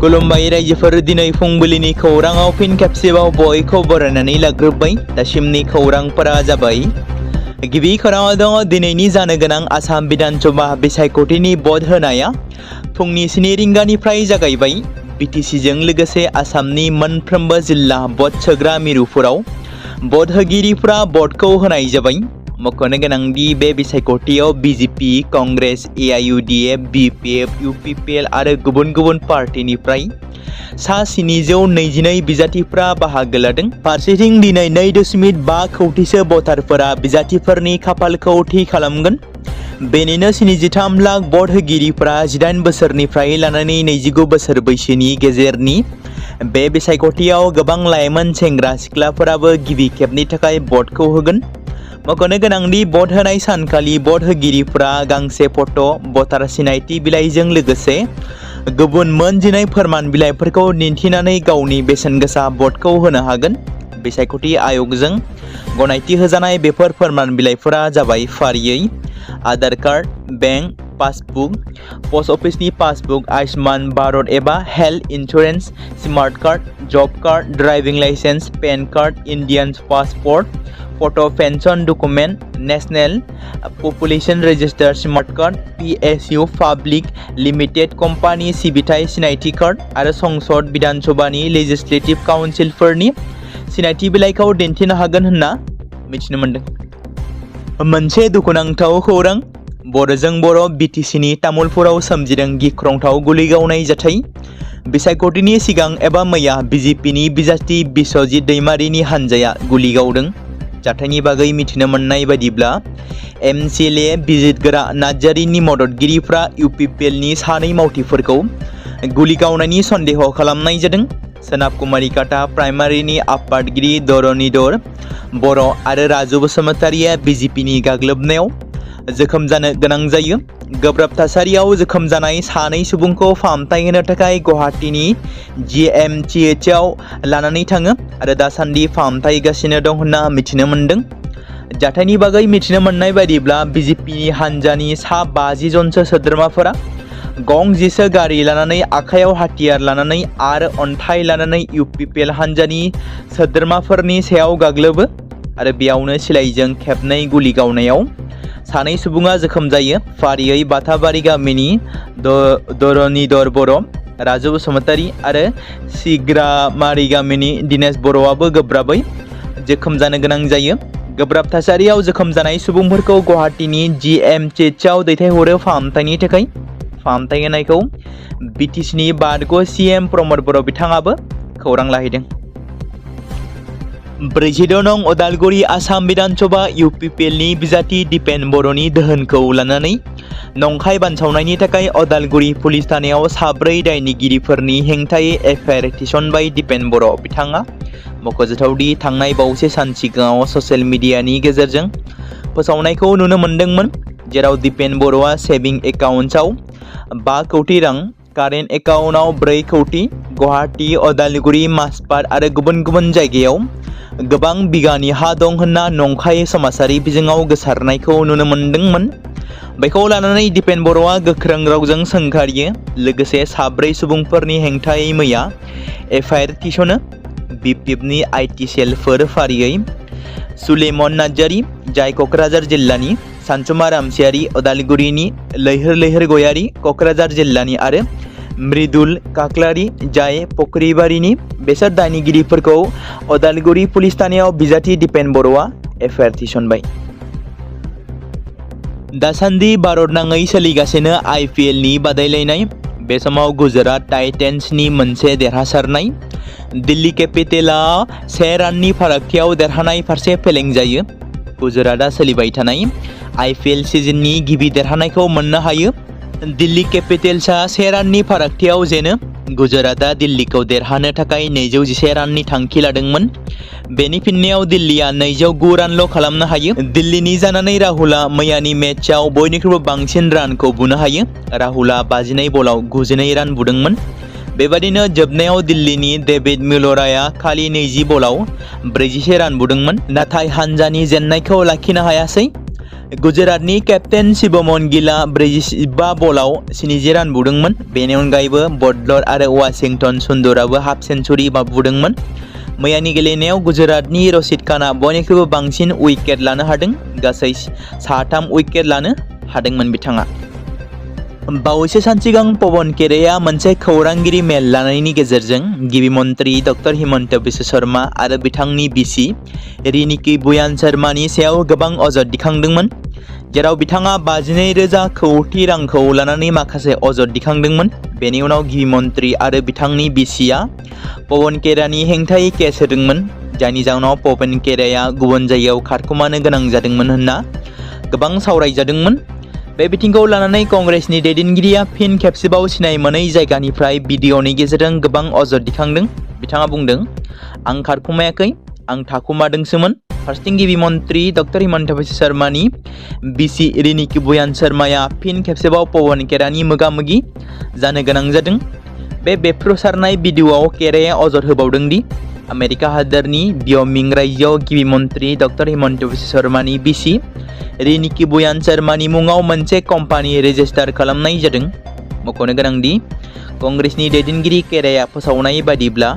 खुलुमबाय रायजोफोर दिनै फुंबिलिनि खौराङाव फिन खेबसेबाव बयखौ बरायनानै लाग्रोबाय। दासिमनि खौरांफोरा जाबाय। गिबि खौराङाव दङ दिनैनि जानो गोनां आसाम बिधानसभा बिसायख'थिनि भट होनाया फुंनि 7 रिंगानिफ्राय जागायबाय। बिटिसिजों लोगोसे आसामनि मोनफ्रोमबो जिल्ला भट सोग्रा मिरुफोराव भट होगिरिफ्रा भटखौ होनाय जाबाय। मख'नो गोनांदि बे बिसायख'थियाव BJP, Congress, AIUDF, BPF, UPPL आरो गुबुन गुबुन पार्टीनिफ्राय सा 722 बिजाथिफ्रा बाहागो लादों। फारसेथिं दिनै 2.5 कौटिसो भटारफोरा बिजाथिफोरनि खाफालखौ थि खालामगोन। बेनिनो 73 लाख भट होगिरिफ्रा 18 बोसोरनिफ्राय लानानै 29 बोसोर बैसोनि गेजेरनि। बे बिसायख'थियाव गोबां लाइमोन सेंग्रा सिख्लाफोराबो गिबि खेबनि थाखाय भटखौ होगोन। मख'नो गोनांदि भट होनाय सानखालि भट होगिरिफ्रा गांसे फट', भटार सिनायथि बिलाइजों लोगोसे गुबुन मोन 12 फोरमान बिलाइफोरखौ दिन्थिनानै गावनि बेसेन गोसा भटखौ होनो हागोन। बिसायख'थि आय'गजों गनायथि होजानाय बेफोर फोरमान बिलाइफोरा जाबाय फारियै Aadhaar card, bank passbook, post अफिसनि पासबुक, आयुष्मान भारत एबा health insurance, smart card, job card, driving license, PAN card, Indian passport, photo' pension document, national population register smart card, PSU public limited company सिबिथाय सिनायथि कार्ड आरो संसद बिधानसभानि लेजिस्लेटिभ काउन्सिलफोरनि सिनायथि बिलाइखौ दिन्थिनो हागोन होनना मिथिनो मोन्दों। मोनसे दुखुनांथाव खौरां। बर'जों बर' बिटिसिनि तामुलपुराव सोमजिदों गिख्रंथाव गुलि गावनाय जाथाय। बिसायख'थिनि सिगां एबा मैया बिजेपिनि बिजाथि बिस्वजित दैमारिनि हानजाया गुलि गावदों। जाथायनि बागै मिथिनो मोननाय बायदिब्ला MCLA बिजितगोरा नार्जारिनि मददगिरिफ्रा यूपीपीएलनि 2 मावथिफोरखौ गुलि गावनायनि सन्देह खालामनाय जादों। सोनाब कुमारिकाटा प्राइमारिनि आफादगिरि धरणीधर बर' आरो राजु बसुमतारिया बिजेपिनि गाग्लोबनायाव जोखोम जानो गोनां जायो। गोब्राब थासारियाव जोखोम जानाय 2 सुबुंखौ फाहामथाय होनो थाखाय गुवाहाटीनि GMCHआव लानानै थाङो आरो दासान्दि फाहामथाय होगासिनो दं होनना मिथिनो मोन्दों। जाथायनि बागै मिथिनो मोननाय बायदिब्ला बिजेपिनि हानजानि सा 50 जनसो सोद्रोमाफोरा गं 10 गारि लानानै आखायाव हाथियार लानानै आरो अन्थाइ लानानै यूपीपीएल हानजानि सोद्रोमाफोरनि सायाव गाग्लोबो आरो बेयावनो सिलाइजों खेबनै गुलि गावनायाव 2 सुबुङा जोखोम जायो। फारियै बाथाबारि गामिनि धरणीधर बर', राजु बसुमतारि आरो सिग्रामारि गामिनि दिनेश बर'आबो गोब्राबै जोखोम जानो गोनां जायो। गोब्राब थासारियाव जोखोम जानाय सुबुंफोरखौ गुवाहाटीनि GMCHआव दैथायहरो फाहामथायनि थाखाय। फाहामथाय होनायखौ बिटिसिनि बारग' CM प्रमद बर' बिथाङाबो खौरां लाहैदों। 46 नं उदालगुरि आसाम बिधानसभा यूपीपीएलनि बिजाथि दिपेन बर'नि दोहोनखौ लानानै नंखाय बानसावनायनि थाखाय उदालगुरि पुलिस थानायाव 4 दायनिगिरिफोरनि हेंथायै एफआइआर थिसनबाय दिपेन बर' बिथाङा। मख'जाथावदि थांनाय बावैसो सान सिगाङाव ससियेल मिडियानि गेजेरजों फोसावनायखौ नुनो मोन्दोंमोन, जेराव दिपेन बर'आ सेभिं एकाउन्टआव 5 कौटि रां, कारेन्ट एकाउन्टआव 4 कौटि, गुवाहाटी, उदालगुरि, माजबाद आरो गुबुन गुबुन जायगायाव गोबां बिगानि हा दं होनना नंखाय समाजारि बिजोङाव गोसारनायखौ नुनो मोन्दोंमोन। बेखौ लानानै दिपेन बर'आ गोख्रों रावजों सोंखारियो। लोगोसे 4 सुबुंफोरनि हेंथायै मैया एफआइआर थिसनो। बीपीएफनि आईटी सेलफोर फारियै सुलेमन नार्जारि, जाय क'क्राझार जिल्लानि, सानसुमा रामसियारि, उदालगुरिनि, लैहोर गयारि, क'क्राझार जिल्लानि आरो मृदुल काक्लारि, जाय फख्रिबारिनि। बेसोर दायनिगिरिफोरखौ उदालगुरि पुलिस थानायाव बिजाथि दिपेन बर'आ एफआइआर थिसनबाय। दासान्दि भारतनाङै सोलिगासिनो IPLनि बादायलायनाय। बे समाव गुजरात टाइटेन्सनि मोनसे देरहासारनाय। दिल्ली केपिटेलआ 1 राननि फारागथियाव देरहानाय फारसे फेलें जायो। गुजरातआ सोलिबाय थानाय IPL सिजननि गिबि देरहानायखौ मोननो हायो। दिल्ली केपिटेल्सआ 1 राननि फारागथियाव जेनो। गुजरातआ दिल्लीखौ देरहानो थाखाय 211 राननि थांखि लादोंमोन। बेनि फिननायाव दिल्लीया 209 रानल' खालामनो हायो। दिल्लीनि जानानै राहुलआ मैयानि मेचआव बयनिख्रुइबो बांसिन रानखौ बुनो हायो। राहुलआ 52 बलाव 92 रान बुदोंमोन। बेबादिनो जोबनायाव दिल्लीनि डेभिड मिलराया खालि 20 बलाव 41 रान बुदोंमोन, नाथाय हानजानि जेननायखौ लाखिनो हायासै। गुजरातनि केप्टेन शिवमन गिला 45 बलाव 70 रान बुदोंमोन। बेनि अनगायैबो बटलर आरो वाशिंटन सुंदराबो हाफ सेन्चुरि बुदोंमोन। मैयानि गेलेनायाव गुजरातनि रशीद खाना बयनिख्रुइबो बांसिन उइकेट लानो हादों, गासै 3 उइकेट लानो हादोंमोन बिथाङा। बावैसो सान सिगां पवन खेराया मोनसे खौरांगिरि मेल लानायनि गेजेरजों गिबि मन्त्रि डक्टर हिमन्त बिश्व शर्मा आरो बिथांनि बिसि रिनिकी बुयान शर्मानि सायाव गोबां अजद दिखांदोंमोन, जेराव बिथाङा 52,000 कोटी रांखौ लानानै माखासे अजद दिखांदोंमोन। बेनि उनाव गिबि मन्त्रि आरो बिथांनि बिसिया पवन खेरानि हेंथायै केस होदोंमोन, जायनि जाउनाव पवन खेराया गुबुन जायगायाव खारखोमानो गोनां जादोंमोन होनना गोबां सावरायजादोंमोन। बे बिथिंखौ लानानै कंग्रेसनि दैदेनगिरिया फिन खेबसेबाव सिनाय मोनै जायगानिफ्राय भिडिअनि गेजेरजों गोबां अजद दिखांदों। बिथाङा बुंदों, आं खारखुमायाखै, आं थाखुमादोंसोमोन। फारसेथिं गिबि मन्त्रि डक्टर हिमन्त बिश्व शर्मानि बिसि रिनिकी बुयान शर्माया फिन खेबसेबाव पवन खेरानि मोगा-मोगि जानो गोनां जादों। बे बेफ्रुसारनाय भिडिअआव खेराया अजद होबावदों दि आमेरिका हादोरनि व्योमिंग रायजोआव गिबि मन्त्रि डक्टर हिमन्त बिश्व शर्मानि बिसि रिनिकी बुयान शर्मानि मुङाव मोनसे कम्पानि रेजिस्टार खालामनाय जादों। मख'नो गोनांदि कंग्रेसनि दैदेनगिरि खेराया फोसावनाय बायदिब्ला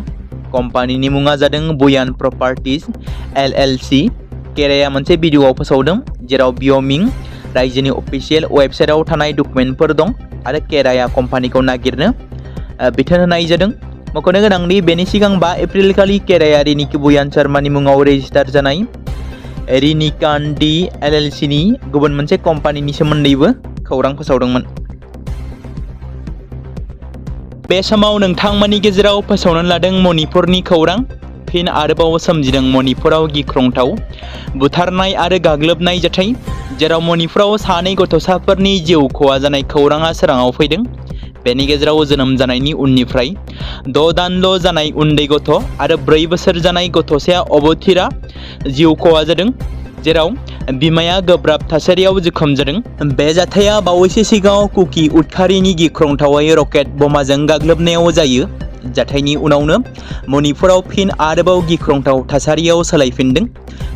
कम्पानिनि मुङा जादों बुयान प्रपार्टिज LLC। खेराया मोनसे भिडिअआव फोसावदों, जेराव व्योमिंग रायजोनि अफिसियेल वेबसाइटआव थानाय डकुमेन्टफोर दं आरो खेराया कम्पानिखौ नागिरनो बिथोन होनाय जादों। मख'नो गोनांदि बेनि सिगां 5 एप्रिल खालि खेराया रिनिकी बुयान शर्मानि मुङाव रेजिस्टार जानाय रिनिकान्डी LLCनि गुबुन मोनसे कम्पानिनि सोमोन्दैबो खौरां फोसावदोंमोन। बे समाव नोंथांमोननि गेजेराव फोसावनानै लादों मणिपुरनि खौरां। फिन आरोबाव सोमजिदों मणिपुराव गिख्रंथाव बुथारनाय आरो गाग्लोबनाय जाथाय, जेराव मणिपुराव 2 गथ'साफोरनि जिउ खहा जानाय खौराङा सोराङाव फैदों। बेनि गेजेराव जोनोम जानायनि उननिफ्राय 6 दानल' जानाय उन्दै गथ' आरो 4 बोसोर जानाय गथ'साया अबथिरा जिउ खहा जादों, जेराव बिमाया गोब्राब थासारियाव जोखोम जादों। बे जाथाया बावैसो सिगाङाव कुकी उदखारिनि गिख्रंथावै रकेट बमाजों गाग्लोबनायाव जायो। जाथायनि उनावनो मणिपुराव फिन आरोबाव गिख्रंथाव थासारियाव सोलायफिनदों।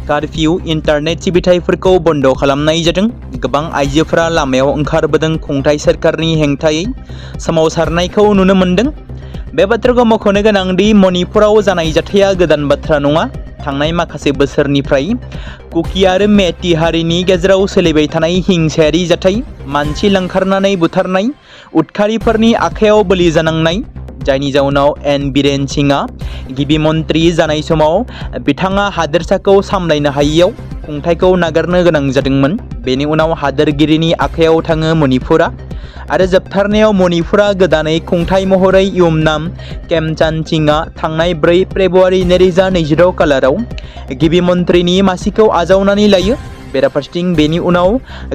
कार्फिउ इन्टारनेट सिबिथाइफोरखौ बन्द खालामनाय जादों। गोबां आइजोफोरा लामायाव ओंखारबोदों, खुंथाय सोरखारनि हेंथायै सोमावसारनायखौ नुनो मोन्दों। बे बाथ्राखौ मख'नो गोनांदि मणिपुराव जानाय जाथाया गोदान बाथ्रा नङा। थांनाय माखासे बोसोरनिफ्राय कुकी आरो मेइतेइ हारिनि गेजेराव सोलिबाय थानाय हिंसायारि जाथाय, मानसि लांखारनानै बुथारनाय, उदखारिफोरनि आखायाव बोलि जानांनाय, जायनि जाउनाव एन बीरेन सिंहआ गिबि मन्त्रि जानाय समाव बिथाङा हादोरसाखौ सामलायनो हायैयाव खुंथायखौ नागारनो गोनां जादोंमोन। बेनि उनाव हादोरगिरिनि आखायाव थाङो मणिपुरा आरो जोबथारनायाव मणिपुरा गोदानै खुंथाय महरै इउमनाम खेमचान्द सिंहआ थांनाय 4 फेब्रुवारि 2026 खालाराव गिबि मन्त्रिनि मासिखौ आजावनानै लायो। बेराफारसेथिं बेनि उनाव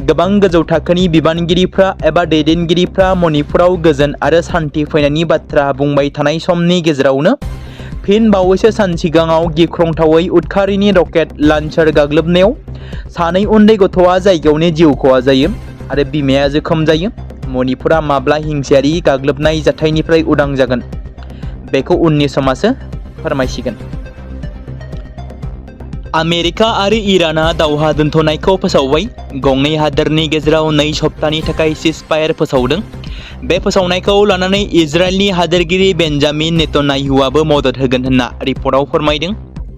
गोबां गोजौ थाखोनि बिबानगिरिफ्रा एबा दैदेनगिरिफ्रा मणिपुराव गोजोन आरो सान्थि फैनायनि बाथ्रा बुंबाय थानाय समनि गेजेरावनो फिन बावैसो सान सिगाङाव गिख्रंथावै उदखारिनि रकेट लान्चार गाग्लोबनायाव 2 उन्दै गथ'आ जायगायावनो जिउ खहा जायो आरो बिमाया जोखोम जायो। मणिपुरा माब्ला हिंसायारि गाग्लोबनाय जाथायनिफ्राय उदां जागोन, बेखौ उननि समासो फोरमायसिगोन। आमेरिका आरो इराना दावहा दोनथ'नायखौ फोसावबाय। गंनै हादोरनि गेजेराव 2 सप्तानि थाखाय सिजफायार फोसावदों। बे फोसावनायखौ लानानै इजराइलनि हादोरगिरि बेन्जामिन नेतन्याहुआबो मदद होगोन होनना रिपर्टआव फोरमायदों।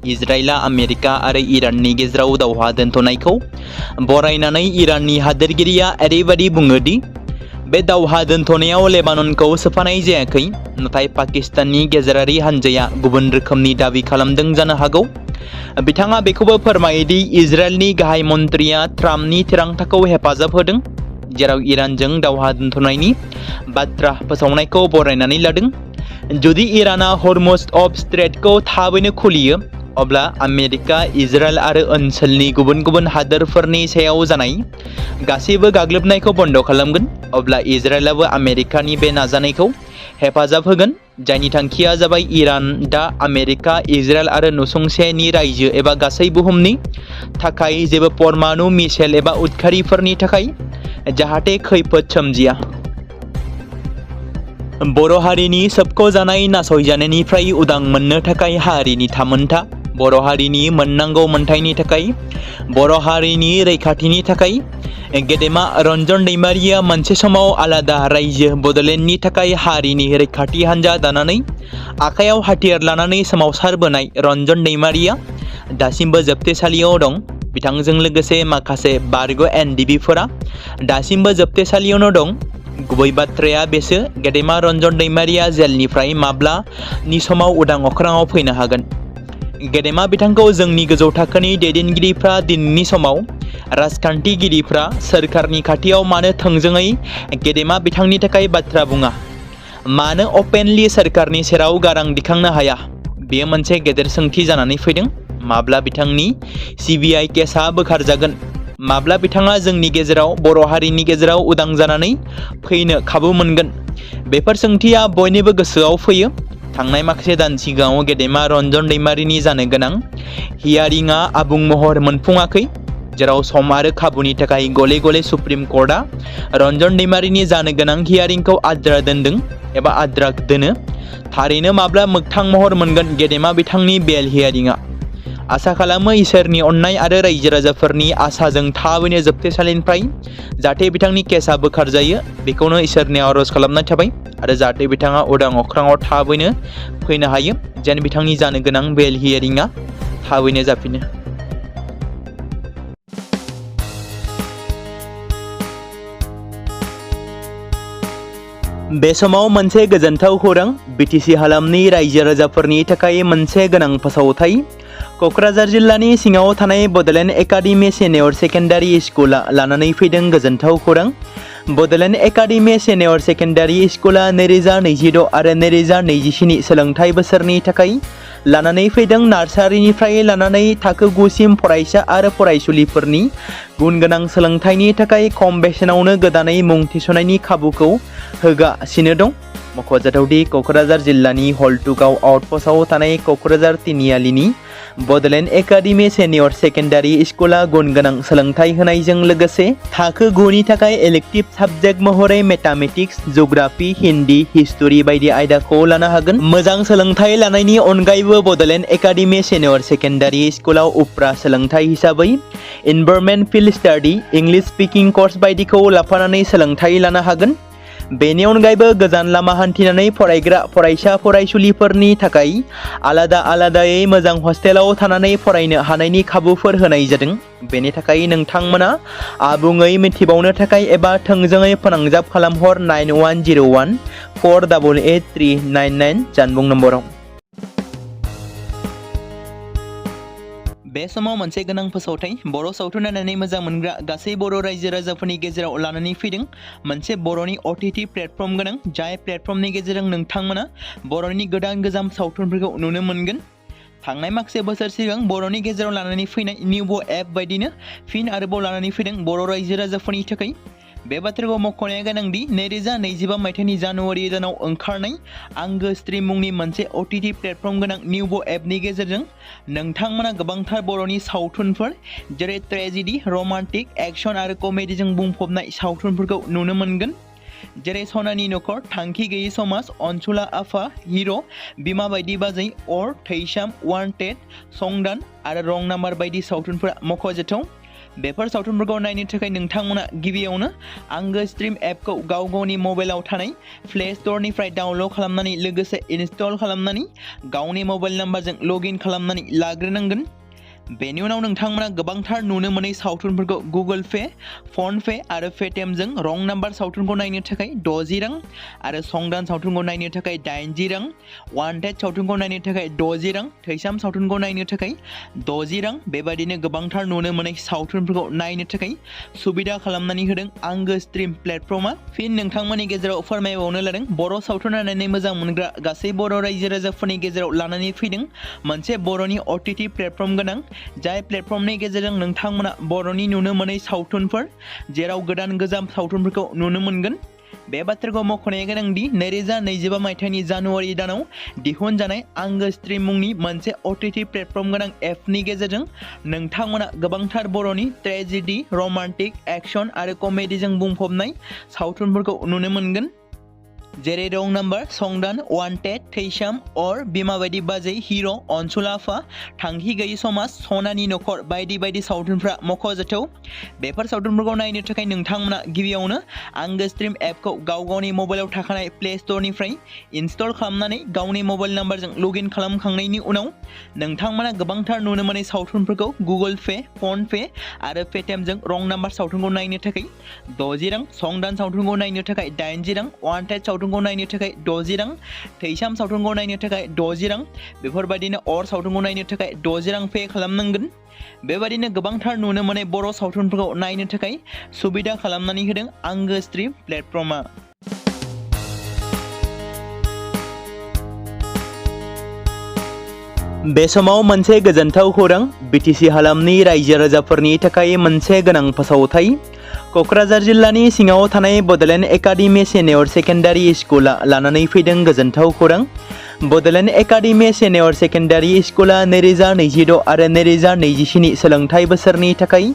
इजराइला आमेरिका आरो इराननि गेजेराव दावहा दोनथ'नायखौ बरायनानै इराननि हादोरगिरिया ओरैबायदि बुङो दि बे दावहा दोनथ'नायाव लेबाननखौ सोफानाय जायाखै, नाथाय पाकिस्ताननि गेजेरारि हान्जाया गुबुन रोखोमनि दाबि खालामदों जानो हागौ। बिथाङा बेखौबो फोरमायोदि इजराइलनि गाहाय मन्थ्रिया ट्राम्पनि थिरांथाखौ हेफाजाब होदों, जेराव इरानजों दावहा दोनथ'नायनि बाथ्रा फोसावनायखौ बरायनानै लादों। जुदि इराना हर्मुज अफ स्ट्रेटखौ थाबैनो खुलियो, अब्ला आमेरिका, इजराइल आरो ओनसोलनि गुबुन गुबुन हादोरफोरनि सायाव जानाय गासैबो गाग्लोबनायखौ बन्द खालामगोन। अब्ला इजराइलाबो आमेरिकानि बे नाजानायखौ हेफाजाब होगोन, जायनि थांखिया जाबाय इरान दा आमेरिका, इजराइल आरो नसुंसेनि रायजो एबा गासै बुहुमनि थाखाय जेबो परमाणु मिसाइल एबा उदखारिफोरनि थाखाय जाहाथे खैफोद सोमजिया। बर' हारिनि सोबख'जानाय नासयजानायनिफ्राय उदां मोननो थाखाय हारिनि थामोनथा, बर' हारिनि मोननांगौ मोनथायनि थाखाय, बर' हारिनि रैखाथिनि थाखाय गेदेमा रन्जन दैमारिया मोनसे समाव आलादा रायजो बड'लेण्डनि थाखाय हारिनि रैखाथि हान्जा दानानै आखायाव हाथियार लानानै सोमावसारबोनाय रन्जन दैमारिया दासिमबो जोबथेसालियाव दं। बिथांजों लोगोसे माखासे बारग' एनडिबिफोरा दासिमबो जोबथेसालियावनो दं। गुबै बाथ्राया बेसो, गेदेमा रन्जन दैमारिया जेलनिफ्राय माब्लानि समाव उदां अख्राङाव फैनो हागोन। गेदेमा बिथांखौ जोंनि गोजौ थाखोनि दैदेनगिरिफ्रा दिनैनि समाव राजखान्थिगिरिफ्रा सोरखारनि खाथियाव मानो थोंजोङै गेदेमा बिथांनि थाखाय बाथ्रा बुङा, मानो अपेनलि सोरखारनि सेराव गारां दिखांनो हाया, बेयो मोनसे गेदेर सोंथि जानानै फैदों। माब्ला बिथांनि सिबिआइ केसआ बोखारजागोन, माब्ला बिथाङा जोंनि गेजेराव बर' हारिनि गेजेराव उदां जानानै फैनो खाबु मोनगोन, बेफोर सोंथिया बयनिबो गोसोआव फैयो। थांनाय माखासे दान सिगाङाव गेदेमा रन्जन दैमारिनि जानो गोनां हियारिंआ आबुं महर मोनफुङाखै, जेराव सम आरो खाबुनि थाखाय गले गले सुप्रिम कर्टआ रन्जन दैमारिनि जानो गोनां हियारिंखौ आद्रा दोनदों एबा आद्रा दोनो। थारैनो माब्ला मोगथां महर मोनगोन गेदेमा बिथांनि बेल हियारिंआ? आसा खालामो इसोरनि अननाय आरो रायजो राजाफोरनि आसाजों थाबैनो जोबथेसालिनिफ्राय जाहाथे बिथांनि केसआ बोखारजायो, बेखौनो इसोरनि आरज खालामनाय थाबाय आरो जाहाथे बिथाङा उदां अख्राङाव थाबैनो फैनो हायो, जेन बिथांनि जानो गोनां बेल हियारिंआ थाबैनो जाफिनो। बे समाव मोनसे गोजोनथाव खौरां, बिटिसि हालामनि रायजो राजाफोरनि थाखाय मोनसे गोनां फोसावथाय। क'क्राझार जिल्लानि सिङाव थानाय बड'लेण्ड एकाडेमि सिनियर सेकेन्डारि स्कुला लानानै फैदों गोजोनथाव खौरां। बड'लेण्ड एकाडेमि सिनियर सेकेन्डारि स्कुला 2026 आरो 2027 सोलोंथाइ बोसोरनि थाखाय लानानै फैदों नार्सारिनिफ्राय लानानै थाखो 9 सिम फरायसा आरो फरायसुलिफोरनि गुन गोनां सोलोंथाइनि थाखाय खम बेसेनावनो गोदानै मुं थिसननायनि खाबुखौ होगासिनो दं। मख'जाथावदि क'क्राझार जिल्लानि हल्टुगाव आउटपस्टआव थानाय क'क्राझार तिनिआलिनि बड'लेण्ड एकाडेमि सिनियर सेकेन्डारि स्कुला गुन गोनां सोलोंथाइ होनायजों लोगोसे थाखो 9 नि थाखाय इलेक्टिभ साबजेक्ट महरै मेथामेटिक्स, जिअ'ग्राफि, हिन्दी, हिस्टरि बायदि आयदाखौ लानो हागोन। मोजां सोलोंथाइ लानायनि अनगायैबो बड'लेण्ड एकाडेमि सिनियर सेकेन्डारि स्कुलाव उफ्रा सोलोंथाइ हिसाबै environment field study, English speaking course बायदिखौ लाफानानै सोलोंथाइ लानो हागोन। बेनि अनगायैबो गोजान लामा हान्थिनानै फरायग्रा फरायसा फरायसुलिफोरनि थाखाय आलादा आलादायै मोजां हस्टेलाव थानानै फरायनो हानायनि खाबुफोर होनाय जादों। बेनि थाखाय नोंथांमोना आबुङै मिथिबावनो थाखाय एबा थोंजोङै फोनांजाब खालामहर 9101 488 399 जानबुं नम्बराव। बे समाव मोनसे गोनां फोसावथाय, बर' सावथुन नायनानै मोजां मोनग्रा गासै बर' रायजो राजाफोरनि गेजेराव लानानै फैदों मोनसे बर'नि OTT प्लेटफर्म गोनां, जाय प्लेटफर्मनि गेजेरजों नोंथांमोना बर'नि गोदान गोजाम सावथुनफोरखौ नुनो मोनगोन। थांनाय माखासे बोसोर सिगां बर'नि गेजेराव लानानै फैनाय निउबो एप बायदिनो फिन आरोबाव लानानै फैदों बर' रायजो राजाफोरनि थाखाय। बे बाथ्राखौ मख'नाया गोनांदि 2025 मायथाइनि जानुवारि दानाव ओंखारनाय आंगो स्ट्रिम मुंनि मोनसे OTT प्लेटफर्म गोनां निउबो एपनि गेजेरजों नोंथांमोना गोबांथार बर'नि सावथुनफोर जेरै ट्रेजेडि, रमान्टिक, एक्सन आरो कमेडिजों बुंफबनाय सावथुनफोरखौ नुनो मोनगोन। जेरै सनानि नखर, थांखि गैयै समाज, अनसुला आफा, हिर', बिमा बायदि बाजै, अर, थैसाम, वान्टेड, संदान आरो रं नाम्बार बायदि सावथुनफोरा मख'जाथाव। बेफोर सावथुनफोरखौ नायनो थाखाय नोंथांमोना गिबियावनो आंगो स्ट्रिम एपखौ गाव गावनि मबाइलाव थानाय प्ले स्ट'रनिफ्राय डाउनल'ड खालामनानै लोगोसे इनस्टल खालामनानै गावनि मबाइल नाम्बारजों लगइन खालामनानै लाग्रोनांगोन। बेनि उनाव नोंथांमोना गोबांथार नुनो मोनै सावथुनफोरखौ गुगोल पे, फन पे आरो पेटिएमजों रं नाम्बार सावथुनखौ नायनो थाखाय 60 रां आरो संदान सावथुनखौ नायनो थाखाय 80 रां, वान्टेड सावथुनखौ नायनो थाखाय 60 रां, थैसाम सावथुनखौ नायनो थाखाय 60 रां, बेबायदिनो गोबांथार नुनो मोनै सावथुनफोरखौ नायनो थाखाय सुबिदा खालामनानै होदों आंगो स्ट्रिम प्लेटफर्मा। फिन नोंथांमोननि गेजेराव फोरमायबावनो लादों बर' सावथुन नायनानै मोजां मोनग्रा गासै बर' रायजो राजाफोरनि गेजेराव लानानै फैदों मोनसे बर'नि OTT प्लेटफर्म गोनां, जाय प्लेटफर्मनि गेजेरजों नोंथांमोना बर'नि नुनो मोनै सावथुनफोर जेराव गोदान गोजाम सावथुनफोरखौ नुनो मोनगोन। बे बाथ्राखौ मख'नाया गोनांदि 2025 मायथाइनि जानुवारि दानाव दिहुनजानाय आंगो स्ट्रिम मुंनि मोनसे OTT प्लेटफर्म गोनां एपनि गेजेरजों नोंथांमोना गोबांथार बर'नि ट्रेजेडि, रमान्टिक, एक्सन आरो कमेडिजों बुंफबनाय सावथुनफोरखौ नुनो मोनगोन। जेरै रं नाम्बार संदान वान्टेड थैसाम अर बिमा बायदि बाजै हिर' अनसुला आफा थांखि गैयि समाज सनानि नखर बायदि बायदि सावथुनफ्रा मख'जाथाव। बेफोर सावथुनफोरखौ नायनो थाखाय नोंथांमोना गिबियावनो आंगो स्ट्रिम एपखौ गाव गावनि मबाइलाव थाखानाय प्ले स्ट'रनिफ्राय इनस्टल खालामनानै गावनि मबाइल नाम्बारजों लगइन खालामखांनायनि उनाव नोंथांमोना गोबांथार नुनो मोनै सावथुनफोरखौ गुगोल पे, फन पे आरो पेटिएमजों रं नाम्बार सावथुनखौ नायनो थाखाय 60 रां, संदान सावथुनखौ नायनो थाखाय 80 रां, वान्टेड सावथुनखौ नायनो थाखाय 60 रां, थैसाम सावथुनखौ नायनो थाखाय 60 रां, बेफोरबायदिनो अर सावथुनखौ नायनो थाखाय 60 रां पे खालामनांगोन। बेबायदिनो गोबांथार नुनो मोनै बर' सावथुनफोरखौ नायनो थाखाय सुबिदा खालामनानै होदों आंगो स्ट्रिम प्लेटफर्मा। बे समाव मोनसे गोजोनथाव खौरां बिटिसि हालामनि रायजो राजाफोरनि थाखाय मोनसे गोनां फोसावथाय। क'क्राझार जिल्लानि सिङाव थानाय बड'लेण्ड एकाडेमि सिनियर सेकेन्डारि स्कुला लानानै फैदों गोजोनथाव खौरां। बड'लेण्ड एकाडेमि सिनियर सेकेन्डारि स्कुला 2026 आरो 2027 सोलोंथाइ बोसोरनि थाखाय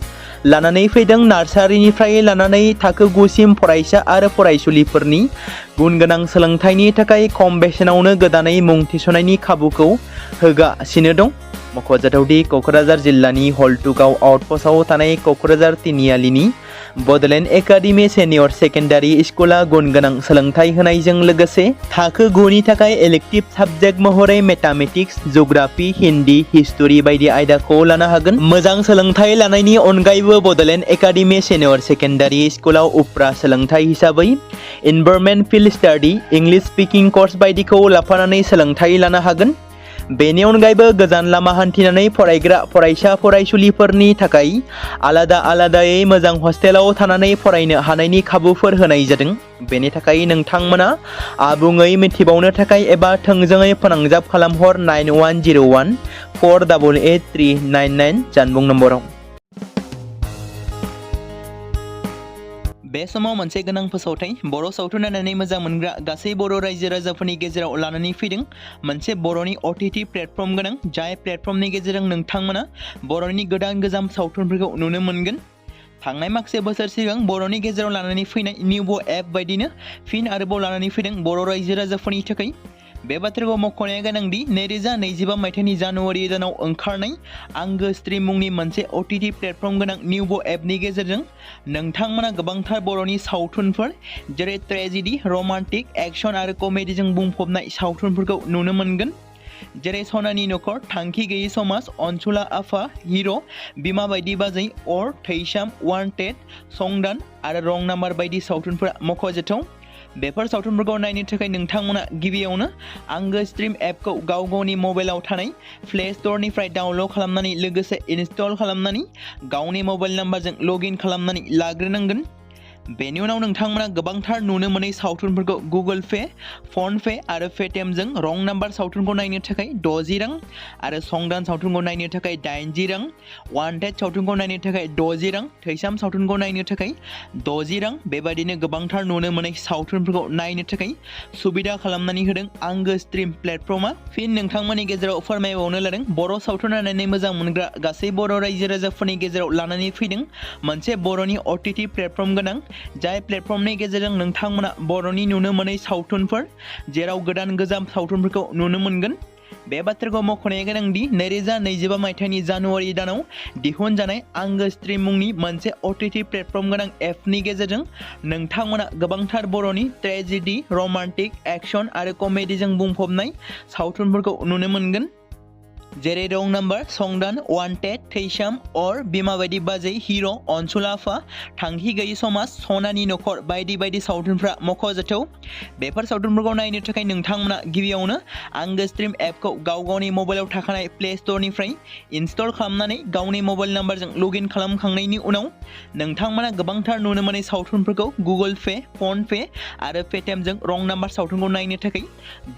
लानानै फैदों नार्सारिनिफ्राय लानानै थाखो 9 सिम फरायसा आरो फरायसुलिफोरनि गुन गोनां सोलोंथाइनि थाखाय खम बेसेनावनो गोदानै मुं थिसननायनि खाबुखौ होगासिनो दं। मख'जाथावदि क'क्राझार जिल्लानि हल्टुगाव आउटपस्टआव थानाय क'क्राझार तिनिआलिनि बड'लेण्ड एकाडेमि सिनियर सेकेन्डारि स्कुला गुन गोनां सोलोंथाइ होनायजों लोगोसे थाखो 9 नि थाखाय इलेक्टिभ साबजेक्ट महरै मेथामेटिक्स, जिअ'ग्राफि, हिन्दी, हिस्टरि बायदि आयदाखौ लानो हागोन। मोजां सोलोंथाइ लानायनि अनगायैबो बड'लेण्ड एकाडेमि सिनियर सेकेन्डारि स्कुलाव उफ्रा सोलोंथाइ हिसाबै environment field study, English speaking course बायदिखौ लाफानानै सोलोंथाइ लानो हागोन। बेनि अनगायैबो गोजान लामा हान्थिनानै फरायग्रा फरायसा फरायसुलिफोरनि थाखाय आलादा आलादायै मोजां हस्टेलाव थानानै फरायनो हानायनि खाबुफोर होनाय जादों। बेनि थाखाय नोंथांमोना आबुङै मिथिबावनो थाखाय एबा थोंजोङै फोनांजाब खालामहर 9101 488 399 जानबुं नम्बराव। बे समाव मोनसे गोनां फोसावथाय बर' सावथुन नायनानै मोजां मोनग्रा गासै बर' रायजो राजाफोरनि गेजेराव लानानै फैदों मोनसे बर'नि OTT प्लेटफर्म गोनां, जाय प्लेटफर्मनि गेजेरजों नोंथांमोना बर'नि गोदान गोजाम सावथुनफोरखौ नुनो मोनगोन। थांनाय माखासे बोसोर सिगां बर'नि गेजेराव लानानै फैनाय निउबो एप बायदिनो फिन आरोबाव लानानै फैदों बर' रायजो राजाफोरनि थाखाय। बे बाथ्राखौ मख'नाया गोनांदि 2025 मायथाइनि जानुवारि दानाव ओंखारनाय आंगो स्ट्रिम मुंनि मोनसे OTT प्लेटफर्म गोनां निउबो एपनि गेजेरजों नोंथांमोना गोबांथार बर'नि सावथुनफोर जेरै ट्रेजेडि, रमान्टिक, एक्सन आरो कमेडिजों बुंफबनाय सावथुनफोरखौ नुनो मोनगोन। जेरै सनानि नखर, थांखि गैयि समाज, अनसुला आफा, हिर', बिमा बायदि बाजै, अर, थैसाम, वान्टेड, संदान आरो रं नाम्बार बायदि सावथुनफोरा मख'जाथाव। बेफोर सावथुनफोरखौ नायनो थाखाय नोंथांमोना गिबियावनो आंगो स्ट्रिम एपखौ गाव गावनि मबाइलाव थानाय प्ले स्ट'रनिफ्राय डाउनल'ड खालामनानै लोगोसे इनस्टल खालामनानै गावनि मबाइल नाम्बारजों लगइन खालामनानै लाग्रोनांगोन। बेनि उनाव नोंथांमोना गोबांथार नुनो मोनै सावथुनफोरखौ गुगोल पे, फन पे आरो पेटिएमजों रं नाम्बार सावथुनखौ नायनो थाखाय 60 रां आरो संदान सावथुनखौ नायनो थाखाय 80 रां, वान्टेड सावथुनखौ नायनो थाखाय 60 रां, थैसाम सावथुनखौ नायनो थाखाय 60 रां, बेबायदिनो गोबांथार नुनो मोनै सावथुनफोरखौ नायनो थाखाय सुबिदा खालामनानै होदों आंगो स्ट्रिम प्लेटफर्मा। फिन नोंथांमोननि गेजेराव फोरमायबावनो लादों बर' सावथुन नायनानै मोजां मोनग्रा गासै बर' रायजो राजाफोरनि गेजेराव लानानै फैदों मोनसे बर'नि OTT प्लेटफर्म गोनां, जाय प्लेटफर्मनि गेजेरजों नोंथांमोना बर'नि नुनो मोनै सावथुनफोर जेराव गोदान गोजाम सावथुनफोरखौ नुनो मोनगोन। बे बाथ्राखौ मख'नाया गोनांदि 2025 मायथाइनि जानुवारि दानाव दिहुनजानाय आंगो स्ट्रिम मुंनि मोनसे OTT प्लेटफर्म गोनां एपनि गेजेरजों नोंथांमोना गोबांथार बर'नि ट्रेजेडि, रमान्टिक, एक्सन आरो कमेडिजों बुंफबनाय सावथुनफोरखौ नुनो मोनगोन। जेरै रं नाम्बार, संदान, वान्टेड, थैसाम अर, बिमा बायदि बाजै, हिर', अनसुला आफा, थांखि गैयि समाज, सनानि नखर बायदि बायदि सावथुनफ्रा मख'जाथाव। बेफोर सावथुनफोरखौ नायनो थाखाय नोंथांमोना गिबियावनो आंगो स्ट्रिम एपखौ गाव गावनि मबाइलाव थाखानाय प्ले स्ट'रनिफ्राय इनस्टल खालामनानै गावनि मबाइल नाम्बारजों लगइन खालामखांनायनि उनाव नोंथांमोना गोबांथार नुनो मोनै सावथुनफोरखौ गुगोल पे, फन पे आरो पेटिएमजों रं नाम्बार सावथुनखौ नायनो थाखाय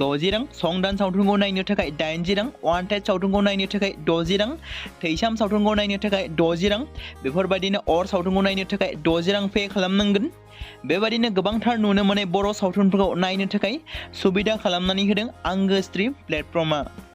60 रां, संदान सावथुनखौ नायनो थाखाय 80 रां, वान्टेड सावथुनखौ नायनो थाखाय 60 रां, थैसाम सावथुनखौ नायनो थाखाय 60 रां, बेफोरबायदिनो अर सावथुनखौ नायनो थाखाय 60 रां पे खालामनांगोन। बेबायदिनो गोबांथार नुनो मोनै बर' सावथुनफोरखौ नायनो थाखाय सुबिदा खालामनानै होदों आंगो स्ट्रिम प्लेटफर्मा।